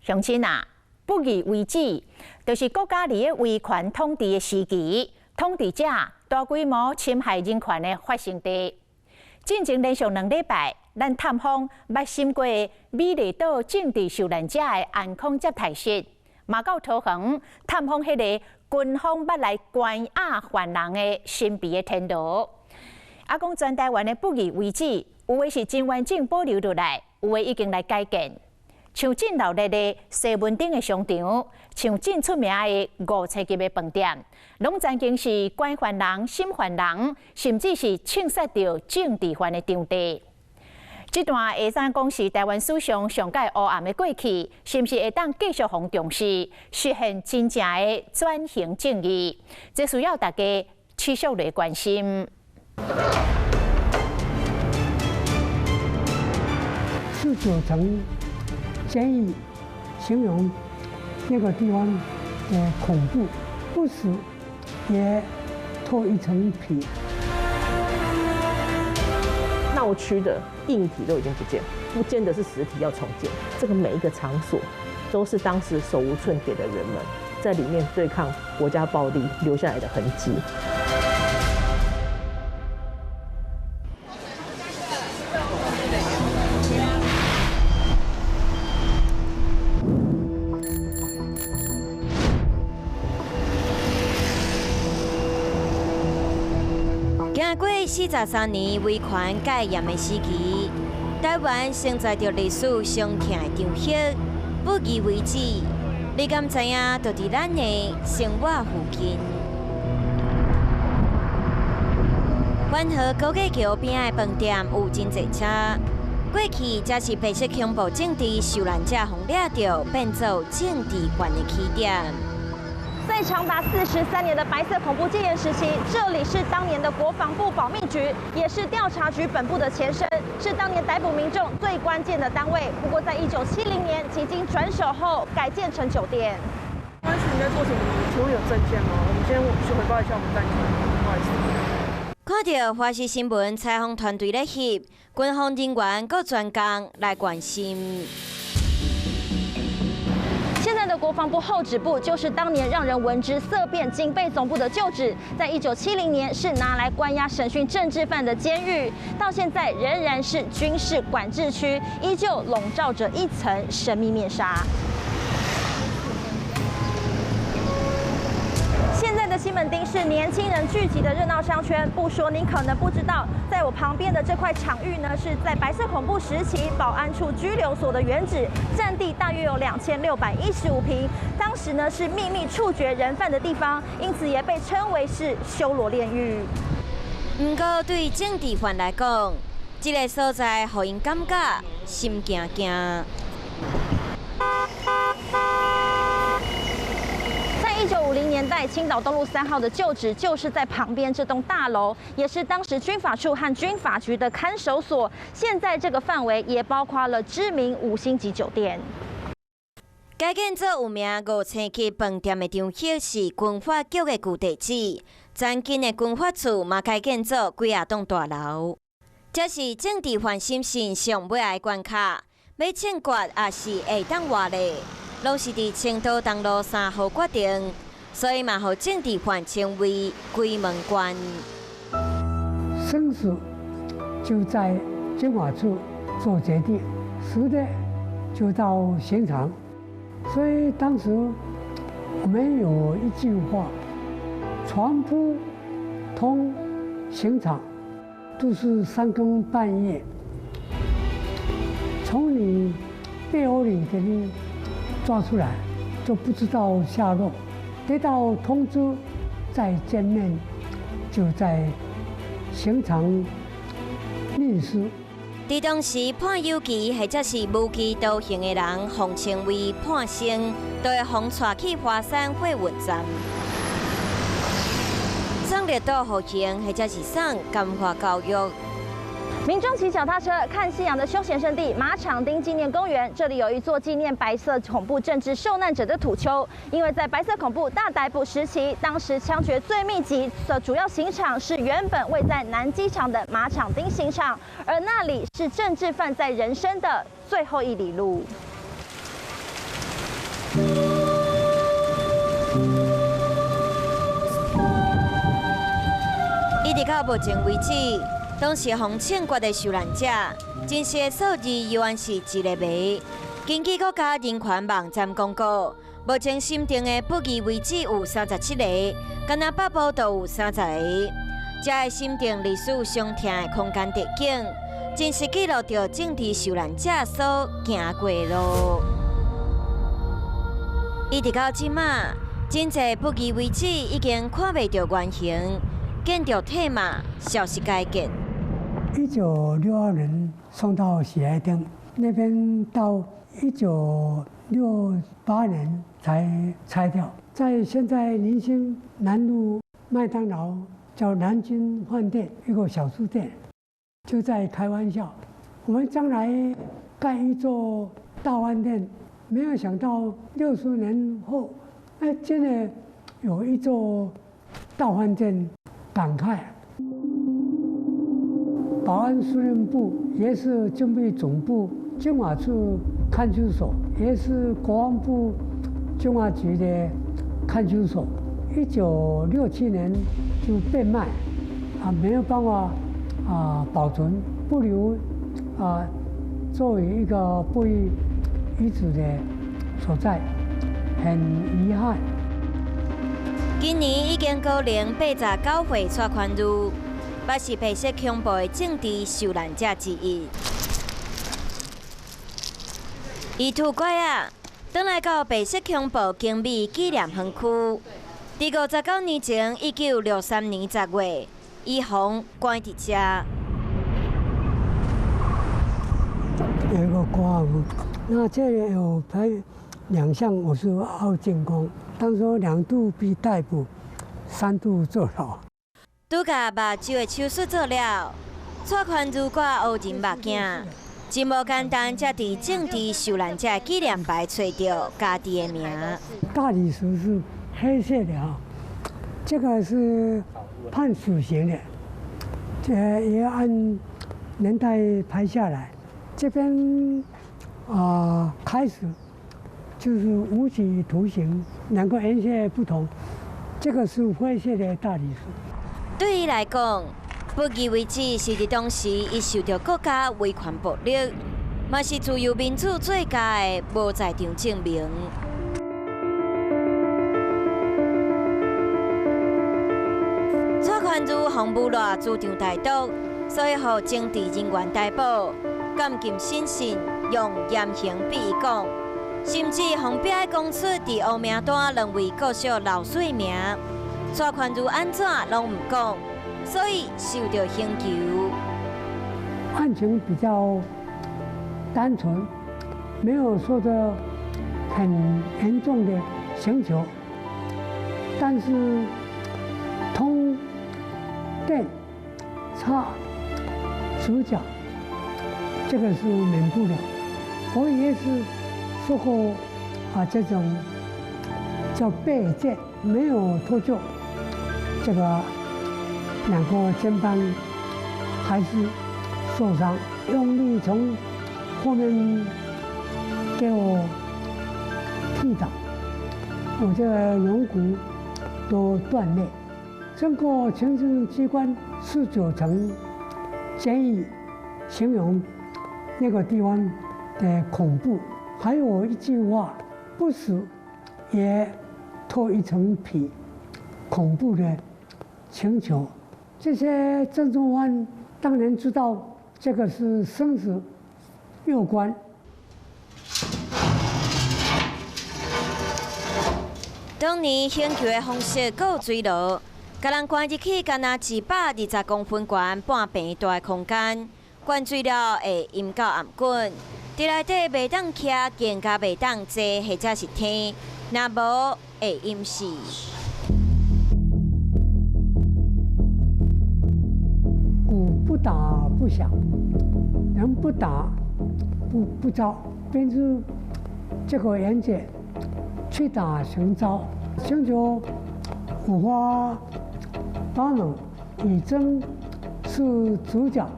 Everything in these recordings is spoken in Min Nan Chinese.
鄉親啊，不義遺址，就是國家佇咧威權統治的時期，統治者大規模侵害人權的發生地。進前連續2禮拜，咱探訪捌審過美麗島政治受難者的安康接待室，嘛到桃園探訪彼个軍方捌來關押犯人的神秘的天牢。啊，講全台灣的不義遺址，有的是真完整保留落來，有的已經來改建。像真鬧熱的西門町的商場，像真出名的五星級的飯店，攏曾經是關犯人、審犯人，甚至是槍殺著政治犯的場地。這段會使講是台灣史上上蓋烏暗的過去，是毋是會當繼續予重視，實現真正的轉型正義？這需要大家持續來關心。 19層監獄形容那個地方的恐怖，不死也脫一層皮。鬧區的硬體都已經不見，不見得是實體要重建。這個每一個場所都是當時手無寸鐵的人們在裡面對抗國家暴力留下來的痕跡。經過43年威權戒嚴的時期，台灣承載著歷史傷痛的場域，不義遺址，你敢知影？就佇咱的生活附近。環河高架橋邊的飯店有真濟車，過去這是白色恐怖政治受難者予掠著，變做政治犯的起點。在長達43年的白色恐怖戒嚴時期，這裡是當年的國防部保密局，也是調查局本部的前身，是當年逮捕民眾最關鍵的單位。不過，在1970年幾經轉手後，改建成酒店。不好意思，你在做什麼？請問有證件嗎？我們先去回報一下我們戰情。不好意思。看著華視新聞採訪團隊咧翕，軍方人員閣專工來關心。現在的國防部後指部就是當年讓人聞之色變警備總部的舊址，在1970年是拿來關押審訊政治犯的監獄，到現在仍然是軍事管制區，依舊籠罩着一層神秘面紗。現在的西門町是年輕人聚集的熱鬧商圈，不說您可能不知道，在我旁邊的這塊場域呢，是在白色恐怖時期保安處拘留所的原址，佔地大約有2615坪，當時呢是秘密處決人犯的地方，因此也被稱為是修羅煉獄。毋過對政治犯來講，這个所在予𪜶感覺心驚驚。 1950年代，青島東路3號的舊址就是在旁邊這棟大樓，也是當時軍法處和軍法局的看守所。現在這個範圍也包括了知名5星級酒店。改建做有名五星級飯店的場域是軍法局的舊地址，曾經的軍法處嘛改建做幾仔棟大樓。這是政治犯審訊上尾的關卡，欲槍決抑是會當活的，攏是佇青島東路3號決定，所以嘛，予政治犯稱為鬼門關。生死就在軍法處做決定，死的就到刑場。所以當時我們有一句話：床鋪通刑場，都是三更半夜，從你被窩裡給你抓出來，就不知道下落。得到通知再見面，就在刑場面試。佇當時判有期或者是無期徒刑的人，號稱為判生，都會予帶去華山貨運站，送綠島服刑，或者是送感化教育。民眾騎腳踏車看夕陽的休閒勝地馬場町紀念公園，這裡有一座紀念白色恐怖政治受難者的土丘。因為在白色恐怖大逮捕時期，當時槍決最密集的主要刑場是原本位在南機場的馬場町刑場，而那裡是政治犯在人生的最後一里路。直到目前為止，當時予槍決的受難者，真實的數字猶原是一个謎。根據國家人權網站公告，目前審定的不義遺址有37個，干焦北部就有30個。這个審定歷史傷痛的空間地景，真實記錄著政治受難者所行過的路。一直到這馬，真濟不義遺址已經看袂著原形，建築體嘛消失改建。1962年送到喜來登那邊，到1968年才拆掉。在現在林森南路麥當勞叫南京飯店一個小書店，就在開玩笑，我們將來蓋一座大飯店，沒有想到60年後，哎，真的有一座大飯店，感慨。保安司令部也是軍備總部軍法處看守所，也是國防部軍法局的看守所。1967年就變賣，啊，沒有辦法啊保存，不留啊作為一個不義遺址的所在，很遺憾。今年已經高齡89歲，蔡寬如，也是白色恐怖的政治受難者之一。伊拄拐仔，轉來到白色恐怖經美紀念園區。佇59年前，1963年10月，伊予關佇遮。有一個掛物，那這裡有拍兩項，我是奧進攻，當時兩度被逮捕，3度坐牢。拄共目睭的手術做了，蔡寬如掛烏人目鏡，真無簡單，才佇政治受難者紀念牌揣著家己的名。大理石是黑色的啊，這個是判死刑的，這也按年代排下來。這邊啊開始就是無期徒刑，兩個顏色不同，這個是灰色的大理石。對伊來講，不義遺址是佇當時伊受著國家威權暴力，嘛是自由民主最佳的無在場證明。蔡寬如予侮辱主張台獨，所以予政治人員逮捕、監禁審訊，用嚴刑逼伊講，甚至予逼講出佇烏名單兩位國小老師的名。蔡寬如按怎攏毋講，所以受著刑求。案情比較單純，沒有說的很嚴重的刑求，但是通電插手腳，這個是免不了。我也是受過啊這種叫背劍，沒有脫臼。這個兩個肩膀還是受傷，用力從後面給我踢倒，我這個龍骨都斷裂。整個行政機關19層監獄，形容那個地方的恐怖。還有一句話：不死也脫一層皮。恐怖的請求，這些政治犯當然知道這個是生死攸關。當年刑求的方式閣有追落，共人關入去，干焦120公分懸半平大的空間，灌醉了會飲到頷頸，佇內底袂當徛，更加袂當坐或者是聽，若無會淹死。鼓不打不響，人不打不招，根據這個原則去打行招，刑求五花八門，以真是主角，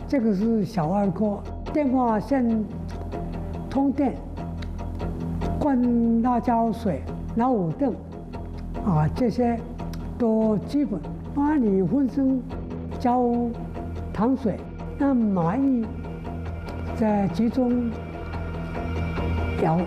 這個是小兒科，電話線通電，灌辣椒水、老虎凳，啊，這些都基本，把你分成。浇糖水，让蚂蚁在集中咬。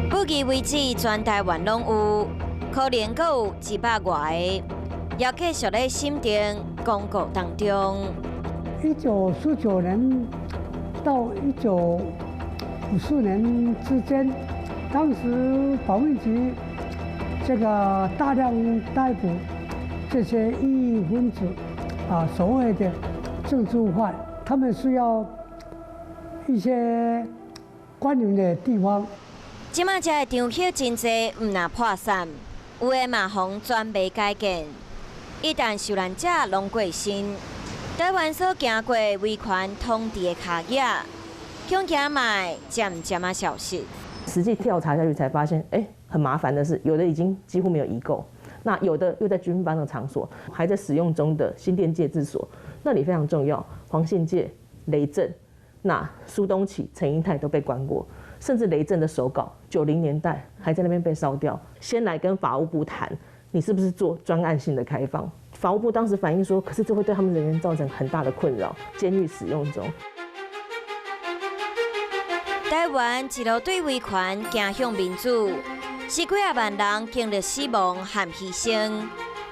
不义遗址全台湾攏有，可能阁有100外个，也继续咧审定公告当中。1949年到1954年之间，当时保卫局这个大量逮捕这些异议分子，啊，所谓的政治犯，他们需要一些关人的地方。这马这个场域真济，毋若破散，有的嘛予全卖改建。一旦受难者拢过身，台湾所行过威权统治的跤跡，恐惊嘛会渐渐仔消失。实际调查下去才发现，哎，很麻烦的是，有的已经几乎没有遗构，那有的又在军方的场所还在使用中的新店戒治所，那里非常重要。黄信介、雷震、那苏东启、陈英泰都被关过，甚至雷震的手稿，90年代还在那边被烧掉。先来跟法务部谈，你是不是做专案性的开放？法务部当时反映说，可是这会对他们人员造成很大的困扰。监狱使用中。台湾一路对威权走向民主，十几仔万人经历死亡和牺牲。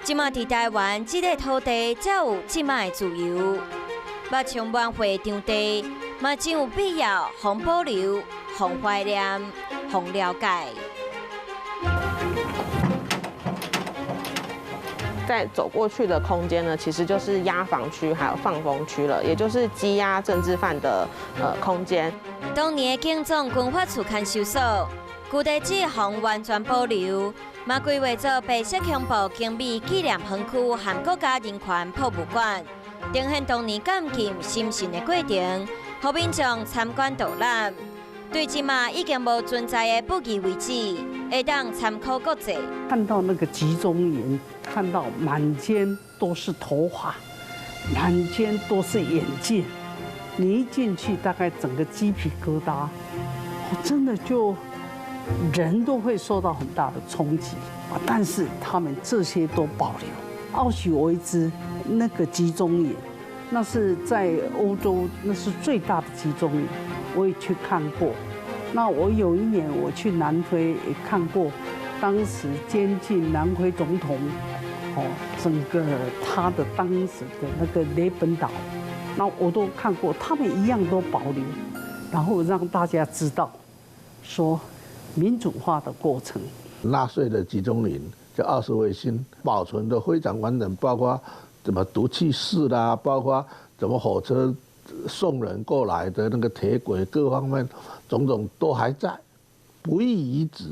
这马伫台湾这个土地，才有这马的自由。欲充满会场地，嘛真有必要，予保留、予怀念、予了解。在走过去的空间呢，其实就是押房区还有放风区了，也就是羁押政治犯的空间。当年的警总军法处看守所，旧地址予完全保留，嘛规划做白色恐怖经美纪念园区和国家人权博物馆，呈现当年监禁审讯的过程，予民众参观导览。对这马已经无存在的不义遗址，会当参考国际。看到那个集中营，看到满间都是头发，满间都是眼镜，你一进去，大概整个鸡皮疙瘩，我真的就人都会受到很大的冲击啊！但是他们这些都保留。奥许维兹那个集中营，那是在欧洲，那是最大的集中营。我也去看过，那我有一年我去南非也看过，当时监禁南非总统，哦，整个他的当时的那个雷本岛，那我都看过，他们一样都保留，然后让大家知道，说民主化的过程。纳粹的集中营叫奥斯维辛，保存的非常完整，包括怎么毒气室啦，包括怎么火车送人过来的那个铁轨，各方面种种都还在，不义遗址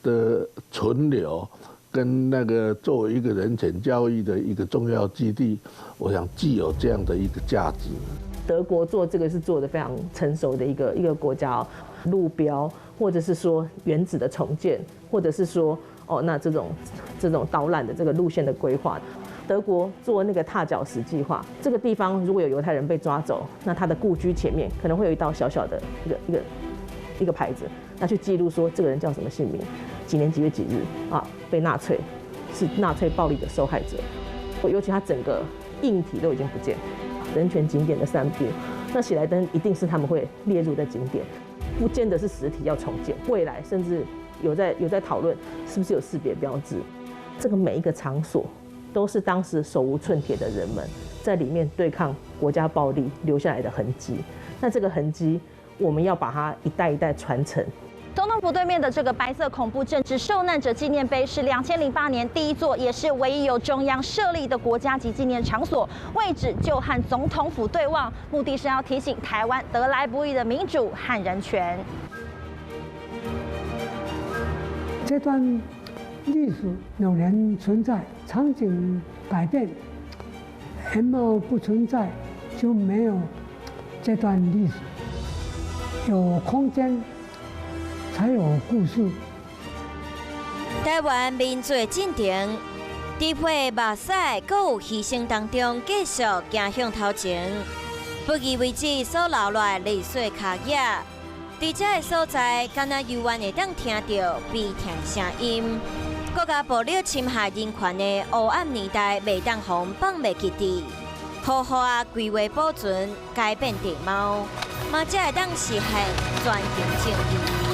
的存留，跟那个作为一个人权教育的一个重要基地，我想具有这样的一个价值。德国做这个是做的非常成熟的一个国家哦，路标或者是说原址的重建，或者是说哦那这种导览的这个路线的规划。德国做那个踏脚石计划，这个地方如果有犹太人被抓走，那他的故居前面可能会有一道小小的一个牌子，那去记录说这个人叫什么姓名，几年几月几日啊，被纳粹是纳粹暴力的受害者。尤其他整个硬体都已经不见，人权景点的散步，那喜来登一定是他们会列入的景点，不见得是实体要重建，未来甚至有在讨论是不是有识别标志，这个每一个场所都是当时手无寸铁的人们在里面对抗国家暴力留下来的痕迹。那这个痕迹，我们要把它一代一代传承。总统府对面的这个白色恐怖政治受难者纪念碑是2008年第一座，也是唯一由中央设立的国家级纪念场所，位置就和总统府对望，目的是要提醒台湾得来不易的民主和人权。这段历史仍然存在，场景改变，原貌不存在，就没有这段历史。有空间，才有故事。台湾民主进程，伫血目屎，阁有牺牲当中，继续走向头前。不义遗址所留落来历史跤跡，伫这个所在，敢若犹原会当听著悲痛声音。國家暴力侵害人權的黑暗年代，袂當予放袂記得。好好啊，規劃保存，改變地貌，嘛才會當實現轉型正義。